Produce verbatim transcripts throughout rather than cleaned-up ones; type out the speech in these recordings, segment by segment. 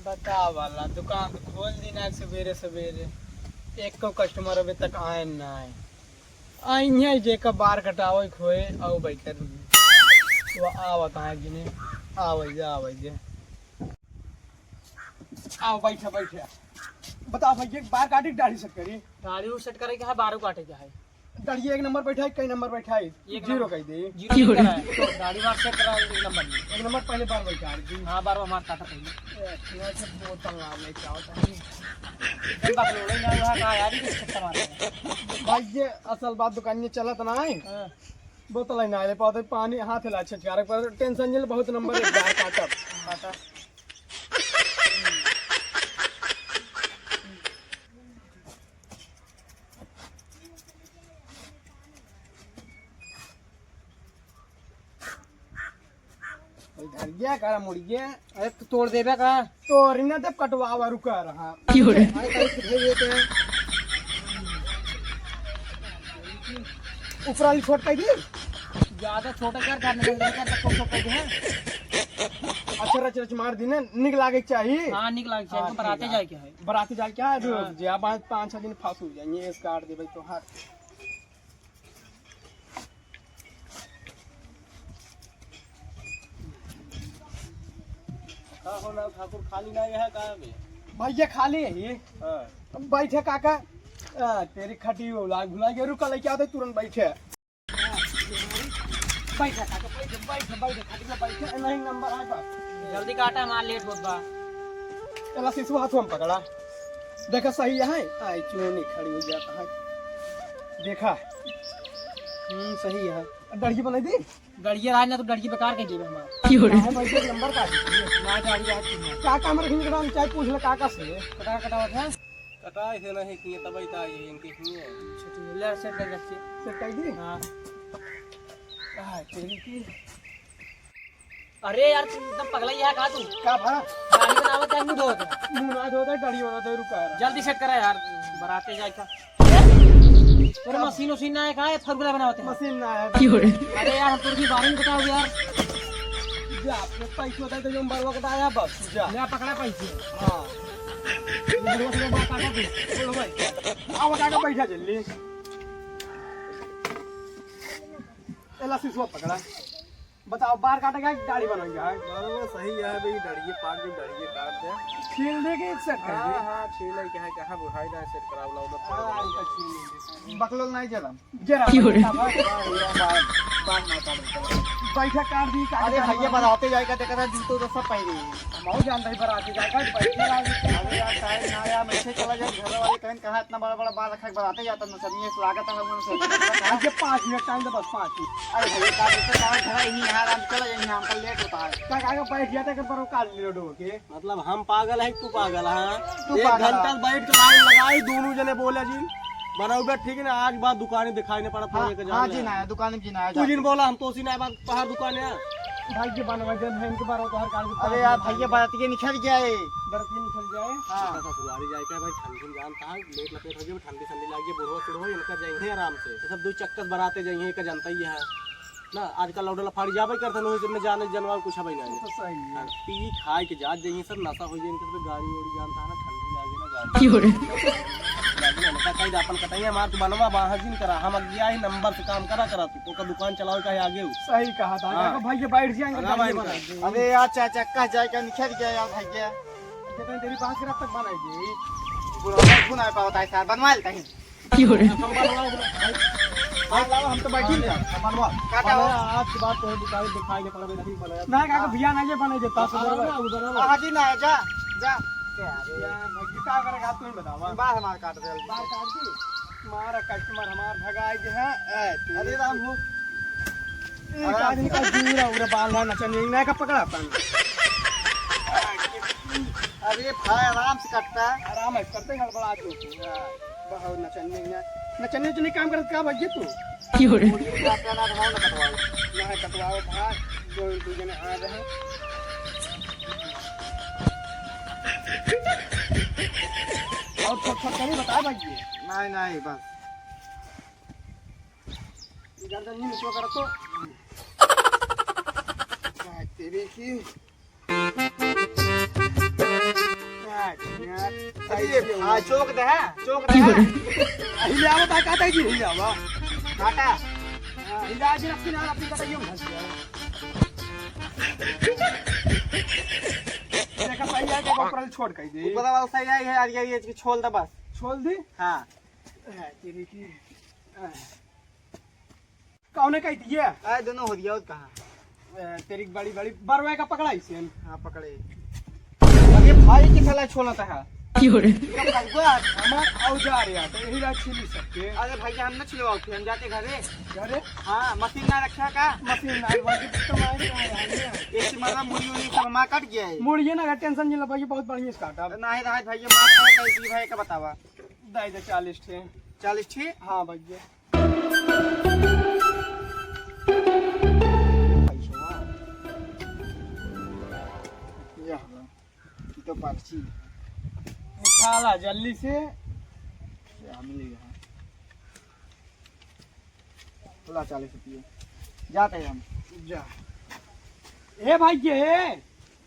बतावा ला, दुकान तो खोल दी ना सबेरे सबेरे, एको customer अबे तक आए ना आए। आ इहाँ जेका बार कटावे खोए, आओ बैठे रही। वो आवत है जिन्हें, आवे जा, आवे जा। आओ बैठा, बैठा। बताओ भैया, बार काटे के दाढ़ी set करी? दाढ़ी उठ set करे के है, बारू काटे के है। दाढ़ी एक नंबर बैठा है, कई नंबर बैठा है? एक zero नंबर। कह दे। Zero नहीं करा है। तो दाढ़ी बार set करा है, एक नंबर में। एक नंबर पहले बार बैठा है जी। हाँ, बार हमार काटा पहले। ए, अच्छा, अच्छा, बोतल ना लेके आओ, तनी। एक बात बोले ना, वहाँ का यार, ये किस चक्कर मार रहे हैं? भाई, ये असल बात दुकान में चलत ना है। हाँ। बोतल ही ना ले पाते, पानी हाथ ला छटकारे पर tension नहीं ले, बहुत नंबर एक बार काटब। काटा। इधर गया करा मुड़ गया। अरे तू तोड़ देबे का? तोड़ ना देब, कटवावा रुका रहा। क्यों रे? भाई, भाई, किधर ये तो है? ऊपर वाली छोट कर दी। ज्यादा छोटा कर, कर, कर, कर, कर, कर, कर, कर, अच्छा, रच, रच मार दी ना, निक लागे के चाहिए। हाँ, निक लागे के चाहिए, हाँ, तो बराते ठीक है। जाए के है। बराते जाए के है, हाँ। रुक जा, बाद पाँच छह दिन फास हो जाएंगे, इस काट दे भाई तो हाथ। का हो ना ठाकुर, खाली ना है का बे? भैया खाली है ये। हाँ। बैठे काका। आ, तेरी खटी हो लाग भुला गया, रुका लेके आते तुरंत बैठे। बैठे काका, बैठे, बैठे, बैठे, खटी पे बैठे, नहीं नंबर है बस। जल्दी काटा, हमार लेट होत बा। चला सिसवा हाथ में पकड़ा, देखा सही है। आई चूनी खड़ी हो जाता है, देखा। हम्म, सही है। डढ़िया बनाई दी। गड़िया आज ना तो डढ़िया बेकार कह देबे हमार। क्यों रे? काहे भाई, एक नंबर का है। ना गाड़ी आज की ना। का काम रखेंगे, चाहे पूछ ले काका से। कटा कटावत है? कटाई से नहीं किए, तबई ता ये इनके किए। अच्छा, ठीक है, ले सेट कर रखिए। सेट कर दी? हाँ। आ, तेरी की। अरे यार, तू एकदम पगला ही है का तू? का भा? गाड़ी बनावत है, मुंह धोत है। मुंह ना धोत है, गाड़ी बनावत है, रुका है। जल्दी सेट करा यार, बराते जाए का। तोरे मशीन उशीन ना है, कहाँ है फरगुला बनावत है? मशीन ना है। क्यों रे? अरे यार, हम तोर की बारे में बताओ यार। जा, आपके पैसे होता है तो जो हम बरवा कटाया बस, जा। ले पकड़ा पैसे। हाँ। ये बरवा से बात आ गई। बोलो भाई। आओ, काका बैठा जल्दी। एला सिसवा पकड़ा। बताओ, बार काटेगा कि दाढ़ी बनवाएगा? बार वो सही है भाई, दाढ़ी पाक दे, दाढ़ी काट दे। छील दे कि सेट कर दे? हाँ, हाँ, छील है, क्या है, कहाँ बुढ़ाई ना सेट करावला उधर। हाँ, इनका छील दे। बकलोल नहीं जला। जरा क्यों रे? बार, बार, बार, बार ना काट दे। बैठा काट दी, काट अरे दे, भैया, काट दे। बराते जाएगा, देखा था, जूते तो सब पहने हैं। हम और जानते हैं, बराते जाएगा, बैठा रहा। अरे यार, टाइम ना आया, मैं से चला जाए, घर वाले कहें, कहाँ इतना बड़ा, बड़ा बाल रखा है, बराते जाता, नचनिया से लागत है, हम उनसे। आज ये पाँच मिनट टाइम दे, बस पाँच मिनट। अरे भैया, का बोलते, कहाँ खड़ा है, यहीं यहाँ आराम से चला जाए, यहाँ हमका लेट होता है। का, का, का बैठ जाते, कर पर वो काल लेट हो के। मतलब हम पागल है, तू पागल है? तू एक पागल घंटा है। बैठ के लाइन लगाई, दोनों जने बोले जी, बराबर ठीक है ना, आज बाद दुकानें दिखाई नहीं पड़त, हाँ, होने के हाँ जान जी, ले। ना, दुकान में जी ना, तू जा। जिन बोला, हम तो उसी ना बात बाहर दुकान है। भाई, ये बनवा दे, बहन के बार उधार काट दे। अरे यार, भैया, बरातिया निकल गया है। बरातिया निकल गया है? हाँ। ससुरारी जाए के भाई, ठंडी में जानता है, लेट लपेट हो जाए, ठंडी ठंडी लाग जाए, बुढ़वा सुढ़वा इनका जाएंगे आराम से। ये सब दो चक्कर बराते जाएंगे, का जानता ही है ना, आजकल लौटल फाड़ी जाबे करता, नहीं जब मैं जाने जनवा कुछ है ना। तो सही है। हाँ, पी खाए के जात जाइए सब, नशा हो जाए इनके, सब गाड़ी उड़ी जानता है ना, ठंडी लागे ना गाड़ी। क्यों रे? लागे ना, कहीं अपन कटाइए, हमार तू बनवा, बाहर जिन करा, हम अगिया ही नंबर से काम करा, करा तू। ओकर दुकान चलावे काहे आगे हो? सही कहा था। हाँ। देखो भैया, बैठ जाएंगे, अरे गाड़ी भाई, बना दे। अरे यार, चाचा, कहाँ जाए का निकल गया यार भैया। जितने देरी बात करा तक बनाई दे। बुढ़वा सुना है, पावत है सार, बनवा लेता है। क्यों रे? हम बनवा लेंगे भाई। हाँ, लाओ, हम तो बैठी हैं। हाँ, बनवा। काटा हो। अरे, आज के बाद तो दुकान दिखाई नहीं पड़ा, नहीं बनाया। ना, काका, भैया ना ये बनाई देता, हाँ, सुधर गए। हाँ, उधर आओ। हाँ जी, ना, जा, जा। अरे यार, भाई, क्या करेगा, तू ही बतावा। बाल हमार काट दे। बाल काट दी? मारा customer हमार भगाई दे है। ए, तेरे अरे राम हो। एक हाँ। आदमी का जूरा उरा बांधा नचनिया, इन्हें का पकड़ा अपन। अरे भाई, आराम से कटता। आराम है, करते गड़बड़ा जो। बहुत नचनिया, नचनिया जो नहीं काम करत का भैया तू? क्यों रे? मुर्गी का क्या ना घाव ना कटवाओ। ना कटवाओ भाई, जो दो जने आ रहे हैं। और छोट छोट कहीं बता भैया। नहीं, नहीं, बस। गर्दन नहीं निचवा कर तो। भाई तेरे की। अरे, हाँ, चोक दे, हाँ, चोक दे, हाँ। अरे, ले आवा, ताई, काटा जी, ले आवा। काटा। हाँ, ले आज रख के ना, अपनी कटाइयों में घस गया। देखा, सही है, क्या ऊपर वाली छोड़ कर दे। ऊपर वाला सही है, ये, ये, ये छोल दे बस। छोल दे? हाँ। हाँ, तेरी की। हाँ। कौने कही दिए? अरे दोनों हो दिया, और कहाँ? ए, तेरी बड़ी, बड़ी बरवे का पकड़ा इसे। हाँ, पकड़े। अरे भाई, किस साला छोला था? क्यों रे? एकदम खरगोश। हमार औजार यार, तो यही ला छीली सकते। अरे भैया, हम ना छिलवाओ, फिर हम जाते घरे। घरे? हाँ, मशीन ना रखा का? मशीन ना, बाकी तो मार के आए हैं। एक से मतलब मुड़ी उड़ी सब हमार कट गया है। मुड़िए ना, टेंशन नहीं लो भैया, बहुत बढ़िया से काटा। नहीं रहा भैया, मार के भाई का बतावा। दे दे चालीस ठे। चालीस ठे? हाँ भैया। पैसवा। यह लो। ई तो पर्ची। उठा ला जल्दी से। क्या मिल गया? ला चालीस रुपये। जाते हैं हम। जा। ए भाई, ये है।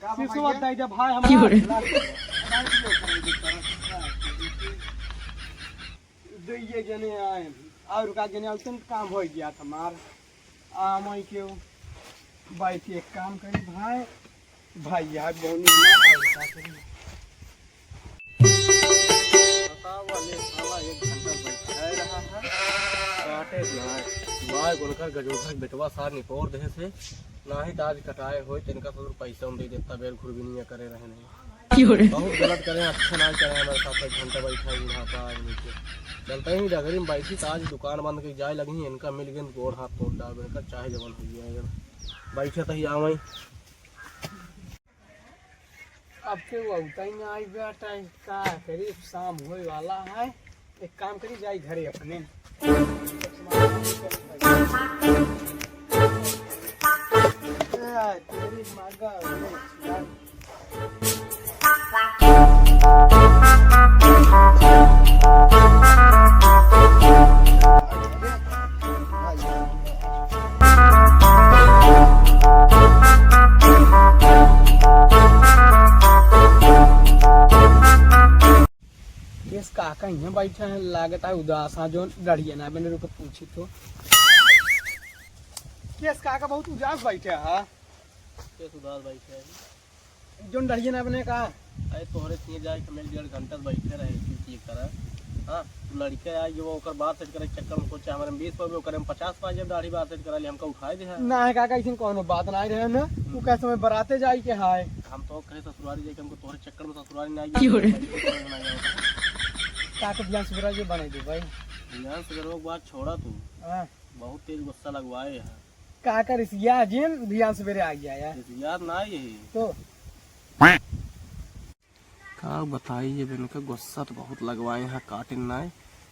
का शीशो भैया? बताई दे भाई, हमारा। क्यों रे? दो ये जने आए, और का जने आउतन काम हो गया था हमार। आ, मैं क्यों बैठ एक काम करी भाई, भाई यार, बोनी ना, और का करी? बताओ, वाले साला एक घंटा बैठा रहा है। काटे ना, भाई, उनकर गजोधर बेटवा सार निपोर देहे से, नाही तो आज कटाए होई, तो इनका ससुर पैसा हम दे देता, बेर घुरबिनिया करे रहे नहीं। क्यों रे? बहुत गलत करे, अच्छा ना करे हमारे साथ, एक घंटा बैठा है बुढ़ापा आदमी के। चलते ही डगरी में बैठी तो आज दुकान बंद के जाए लगी, इनका मिल गए, गोड़ हाथ तोड़ डाल, इनका चाहे जवन हो गया, बैठे तो ही आवे। अब के वो उतना ही ना आई बेटा, का करी, शाम होए वाला है। एक काम करी, जाई घरे अपने। ए, तेरी माँ का, केस काका इहाँ बैठा है, लागत है उदास है, जो डढ़िया ना बने, रुको पूछी तो। केस काका बहुत उदास बैठा है। केस उदास बैठा है। जोन डढ़िया ना बने का? अरे तोहरे तिहे जाए के हम एक डेढ़ घंटा से बैठे रहे, तू की करा? हाँ, तू लड़के आए जो ओकर बात सेट करे के चक्कर में सोचे हमारे में बीस पर भी ओकरे में पचास पर जब दाढ़ी बात सेट करा ली, हमका उठाए दे है। ना है काका, ऐसी कौनो बात ना रहे ना। तू कहे समय बराते जाए के हाय। हम तो कहे ससुरारी जाए के हमको तोहरे चक्कर में ससुरारी ना आई। क्यों रे? ना आई। काका बिहान सुबह ये बनाई दे भाई। बिहान सुबह वो बात छोड़ा तू। हाँ। बहुत तेज गुस्सा लगवाए है। काका रिसिया जिन बिहान सुबह आ गया यार। रिसिया ना यही। तो का बताई, जब इनका गुस्सा तो बहुत लगवाए हैं, काटिन नाय।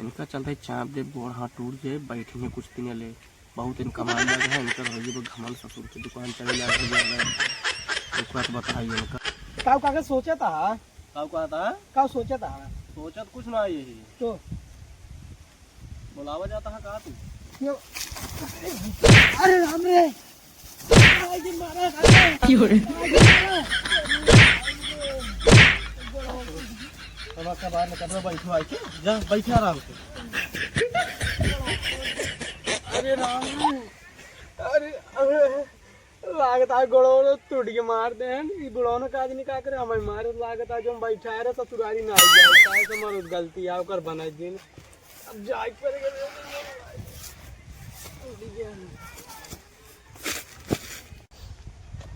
इनका चलते चाप दे, गोड़ हाथ टूट जाए, बैठी हैं कुछ दिन ले। बहुत इनका मार लग है, इनका भैया वो घमंड ससुर की दुकान चले जा रही है। एक बात बताई इनका। का काका सोचा था? का कहा था? का सोचा था? सोचा तो कुछ ना यही। तो बुलावा जाता है का तू? यो, अरे राम रे, आज मारा, आज मारा। क्यों रे? आज मारा। तमाशा बाहर निकल रहा, बैठो आके, जा, बैठे आराम से। अरे राम, अरे, अरे, लागत है गोड़ो टूट के मार दे हैं, ई बुढ़ौन का आदमी का करे, हमें मारे लागत है, जो हम बैठा है रे ससुरारी ना आ जाए, काहे से मरो गलती है, ओकर बनाई दिन। अब जाए के पड़ेगा।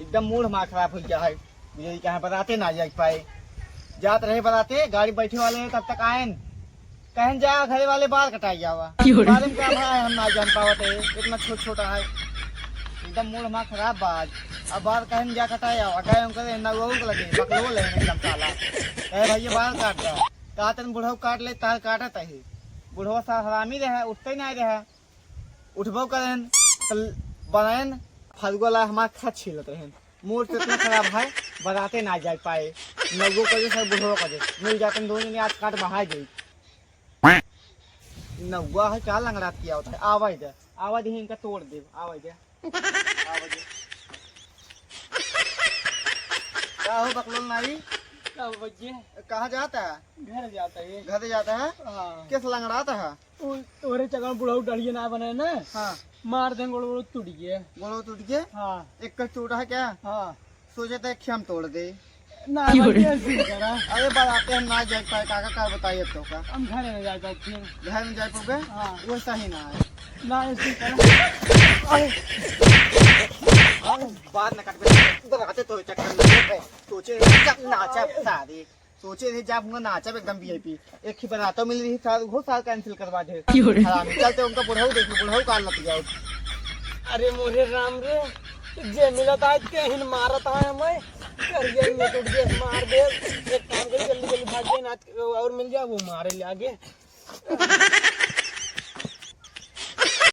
एकदम मूड हमारा खराब हो गया है। मुझे कहाँ बराते ना जाए पाए। जात रहे बराते, गाड़ी बैठे वाले हैं, तब तक आयन। कहन जा, घरे वाले बाल कटाई जावा। क्यों रे? बारे में का भला है, हम ना जान पावत है, इतना छोट छोटा है। एकदम मूड हमारा खराब बा आज। अब बाल कहन जा कटाई जावा, गए उनके नौवा के लगे, बकलोल है एकदम साला। कहे भैया बाल काट दे। कहा तन बुढ़ऊ काट ले, तार काटत है। बुढ़वा सा हरामी रहे, उठते ही नहीं रहे। उठबो करेन, त बनाएन, फरुआ ला हमार खा छीलत रहेन। मूड तो इतना खराब है, बराते ना जाए पाए। नौवो कजे से बुढ़वा कजे, मिल जाते दोनों जने आज काट बहाए जाई। नौवा है क्या लंगड़ात किया होता है? आवाज दे, आवाज ही इनका तोड़ दे, आवाज दे, आवाज दे। का हो बकलोल नाई? अब बच्चे कहाँ जाता है? घर जाता है। घर जाता है? हाँ। किस लंगड़ाता है? उ-, तोरे चक्कर में बुढ़ऊ डढ़िया ना बने ना। हाँ। मार दें, गोड़ वोड़ टूट गए। गोड़ टूट गए? हाँ। एक का टूटा है क्या? हाँ। सोचे थे कि हम तोड़ दे। ना भाई, ऐसे नहीं करा। अरे बाराते हम ना जाए पाए, काका का बताइए तो का? हम घर में जाए पाए फिर। घर में जाए पाए? हाँ। वो सही ना है। ना, ऐसे नहीं करा। अरे। अरे, बात ना काट बे। बाराते तो चक्कर में है। सोचे जब नाचा सारे। सोचे रहे जब हुआ नाचा एकदम वीआईपी। एक ही बारातो मिल रही सार, वो सार कैंसिल करवा दे। क्यों रे? हरामी। चलते उनका बुढ़ऊ देख लो, बुढ़ऊ का लग जाओ। अरे मोरे राम रे, जे मिलत आज के हिन मारत आए हमें। कर गए, ये टूट गए, मार दे। एक काम कर, जल्दी जल्दी भाग गए, नाच और मिल जाओ, वो मारे ले आगे।